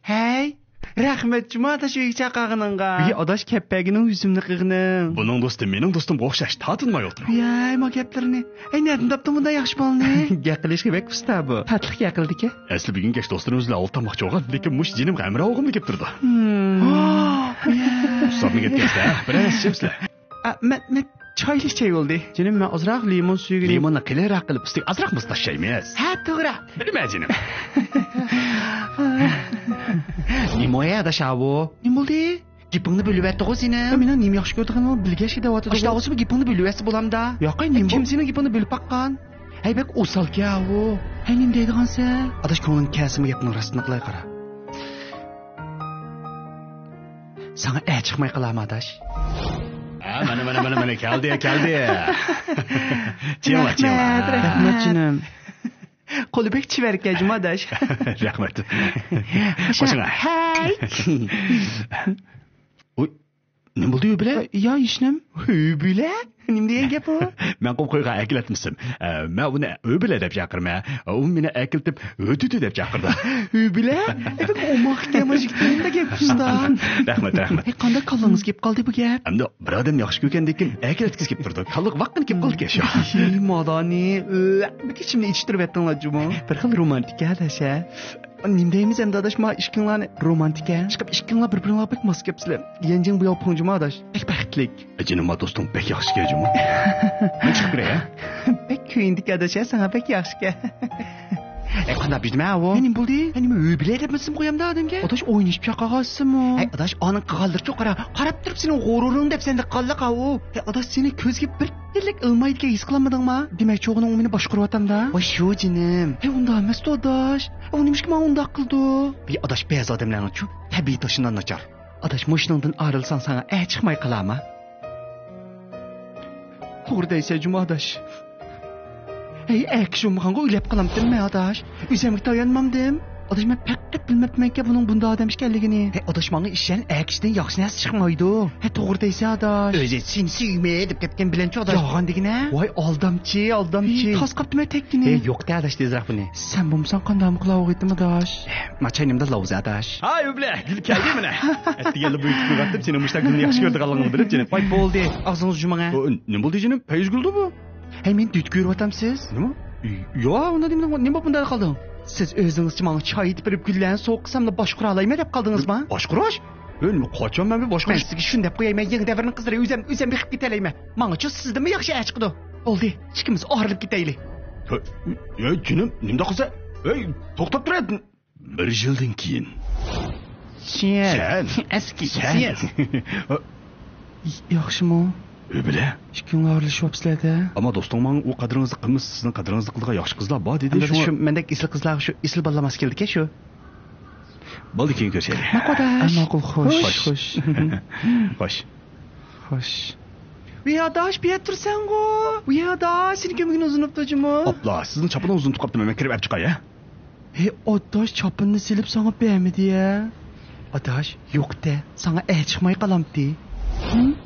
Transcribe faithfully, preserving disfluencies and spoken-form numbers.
ھەي، رەھمەت جۇما ئاداش ئۆيگە چاقىرغىنىڭغا. ئى ئاداش، كەپ بەرگىنىڭ، يۈزۈمنى قىغىنىڭ. بۇنىڭ دوستى مېنىڭ دوستۇمغا ئوخشاش، تارتىنماي ئولتۇرۇڭ. ۋىي، ما گەپلىرىنى. ئەي، نەدىن تاپتىڭ بۇنداق ياخشى بالىنى؟ گەپ قىلىشقا بەك ئۇستا بۇ. تاتلىق گەپ قىلىدىكەن. ئەسلى بۈگۈن كەچ دوستلىرىمىز بىلەن ئاۋۇ تاماقچى بولغان، لېكىن مۇشۇ جېنىم ھەمراھ بولغۇمدىن كېلىپ تۇرىدۇ. ھىم. ئۇستامنىڭ گەپكە ئەسلى، ھە؟ بىرەر ئىچىمسىلەر؟ ئا، مەن، مەن چايلىق چاي بولدى. جېنىم، مەن ئازراق لىمون سۈيىگە. لىموننى قېلىنراق قىلىپ، ئۈستىگە ئازراق مۇز تاشلايمىز. ھە، توغرا. نېمە، جېنىم؟ نېمە ئۇ يەردە شاۋۇ؟ نېمە بولدى؟ گېپىڭنى بۆلۈۋەتتىغۇ سېنىڭ. مېنىڭ نېمە ياخشى كۆرىدىغىنىمنى بىلگەچكە دەۋاتىدىغۇ. ئاشۇنداق بولسا بۇ گېپىڭنى بۆلۈۋەتسە بولامدا؟ ياقەي، نېمە بۇ؟ كىم سېنىڭ گېپىڭنى بۆلۈپ باققان؟ ھەي، بەك ئوسالكەن ئۇ. ھەي، نېمە دەيدىغانسەن؟ ئاداش، كۆڭلۈڭ كەلسىمۇ گەپنىڭ راستىنى قىلاي قارا. ساڭا ئەر چىقماي قالامۇ ئاداش؟ ھە، مانا، مانا، مانا، مانا، كەلدى، كەلدى. چىڭلا، چىڭلا. رەھمەت، رەھمەت، جېنىم. قولى بەك چېۋەركەن جۇما ئاداش. رەھمەت. قوشۇڭا. ھەي. ئۇي، نېمە بولدى، ھۆبىلە؟ يا، ھېچنېمە. ھۆبىلە؟ نېمە دېگەن گەپ ئۇ؟ مەن قويۇپ قويغان ئەكېلەتمىسىم. ئە، مەن ئۇنى ھۆبىلە دەپ چاقىرىمەن. ئۇ مېنى ئەكېلىتىپ ھۆتۈتۈ دەپ چاقىرىدا. ھۆبىلە؟ ئەي، بەك ئوماق ئىكەن مۇشۇ گېپىڭدە گەپ ئۇستا. رەھمەت، رەھمەت. ھەي، قانداق كاللىڭىزغا كېلىپ قالدى بۇ گەپ؟ ئەمدى بىر ئادەمنى ياخشى كۆرگەندىن كېيىن ئەكېلەتكۈسى كېلىپ تۇرىدۇ. كاللىغا ۋاققىنى كېلىپ قالىدىكەن شۇ. ھىي، مادانى، ئۆ، بىر ئىچىمنى ئىچىشتۈرۈۋەتتىڭلار جۇمۇ. بىر خىل رومانتىكا دەشە. نېمە دەيمىز ئەمدى ئاداش، ما ئىككىڭلارنى رومانتىكا. چىقىپ ئىككىڭلار بىر-بىرىڭلارغا بەك ماس كەپسىلەر. يەنجىڭ بۇياۋ پۇڭجىما ئاداش. بەك بەختلىك. جېنىم، ما دوستۇڭ بەك ياخشىكەن جۇمۇ. مەن چىقىپ كىرەي، ھە؟ بەك كۆيۈندۈك ئاداش، ھە، ساڭا بەك ياخشىكەن. ئەي، قانداق بىردىمە ئاۋۇ؟ ئەي، نېمە بولدى؟ ئەي، نېمە ئۆي بىلەي دەپ مىسىم قويامدا ئادەمگە؟ ئاداش، ئوينىشىپ چاقىغانسىزمۇ؟ ئەي، ئاداش، ئانىڭ قىلغانلىرىچۇ قارا، قاراپ تۇرۇپ سېنىڭ غۇرۇرۇڭ دەپ سەندە قاللىق ئاۋۇ. ئەي، ئاداش، سېنى كۆزگە بىر يىللىق ئىلمايدىكەن ھېس قىلالمىدىڭما؟ دېمەكچى، ئوغلۇڭ مېنى باشقۇرۇۋاتامدا؟ ۋاي، شۇ جېنىم. ھەي، ئۇنداق ئەمەستۇ، ئاداش. ئۇ نېمىشقا ماڭا ئۇنداق قىلىدۇ؟ بى ئاداش، بەزى ئادەملەرنىڭچۇ تەبىئىتى شۇنداق ناچار. ئاداش، مۇشۇنىڭدىن ئايرىلساڭ ساڭا ئەر چىقماي قالارما؟ توغرا دەيسەن جۇمۇ ئاداش. ھەي، ئەر كىشى بولمىغانغا ئۆيلەپ قالامتىم مەن ئاداش. ئۆزۈمگە تايانمامدىم. ئاداش، مەن پەقەت بىلمەپتىمەنكەن بۇنىڭ بۇنداق ئادەم ئىكەنلىكىنى. ھەي، ئاداش، ماڭا ئىشەن، ئەر كىشىدىن ياخشى نەرسە چىقمايدۇ. ھەي، توغرا دەيسەن ئاداش. ئۆزى سېنى سۆيىمەن دەپ كەتكەن بىلەنچۇ ئاداش. يالغان دېگىنە؟ ۋاي، ئالدامچى، ئالدامچى. ھەي، تاس قاپتىمەن تەككىنى. ھەي، يوق دە ئاداش، تېزراق بۇنى. سەن بولمىساڭ قانداقمۇ قىلاۋۇغىيتتىم ئاداش؟ ما چاينىمدا لاۋزا ئاداش. ھاي، ئۆبلە، گۈل كەلدى مانا. ئەتىگەنلا بۇيرۇتۇپ قويغانتىم، سېنىڭ مۇشۇنداق گۈلنى ياخشى كۆرىدىغانلىقىڭنى بىلىپ، جېنىم. ۋاي، بولدى، ئاغزىڭىزنى يۇمۇڭ ھە. ئۇ، نېمە بولدى جېنىم؟ پەيزگۈلدۇ بۇ؟ ھەي، مېنى دۈت كۆرۈۋاتامسىز؟ نېمە؟ يا، ئۇنداق نېمە، نېمە بولۇپ مۇنداق قالدىڭ؟ سىز ئۆزىڭىزچە ماڭا چاي ئېتىپ بېرىپ، گۈللەرنى سوۋۇق قىلساملا باشقۇرا ئالايمەن دەپ قالدىڭىزما؟ باشقۇرۇش؟ ھە، نېمە، قاچان مەن بىر باشقۇرۇش؟ مەن سىزگە شۇنى دەپ قوياي، مەن يېڭى دەۋرنىڭ قىزلىرى، ئۆزۈم، ئۆزۈم بېقىپ كېتەلەيمەن. ماڭىچۇ سىزدىنمۇ ياخشى ئەر چىقىدۇ. بولدى، ئىككىمىز ئايرىلىپ كېتەيلى. ھە، ھە، جېنىم، نېمىنداق قىلسا؟ ھەي، توختاپ تۇر. بىر يىلدىن كېيىن. سەن. ئەسكى. سەن. ياخشىمۇ؟ ئۆبىلە. ئىككىڭلار ئارىلىشىۋاپسىلەر-دە. ئەمما دوستۇڭ ماڭا ئۇ قەدرىڭىزنى قىلمىسا، سىزنىڭ قەدرىڭىزنى قىلىدىغان ياخشى قىزلار بار دېدى، شۇڭا. شۇ مەندەك ئېسىل قىزلارغا شۇ ئېسىل بالىلار ماس كېلىدىكەن شۇ. بولدى، كېيىن كۆرۈشەيلى. ماقۇل ئاداش. ھە، ماقۇل، خوش. خوش. خوش. خوش. خوش. ۋىي ئاداش، بۇ يەردە تۇرسەنغۇ؟ ۋىي ئاداش، سېنى كۆرمىگىنى ئۇزۇن بوپتۇ جۇمۇ. ئاپلا، سىزنىڭ چاپىنىڭىزنى ئۇنتۇپ قاپتىمەن، مەن كىرىپ ئەپ چىقاي، ھە؟ ھەي ئاداش، چاپىنىنى سېلىپ ساڭا بەرمىدى يا. ئاداش، يوق-دە، ساڭا ئەر چىقماي قالامتى. ھىم؟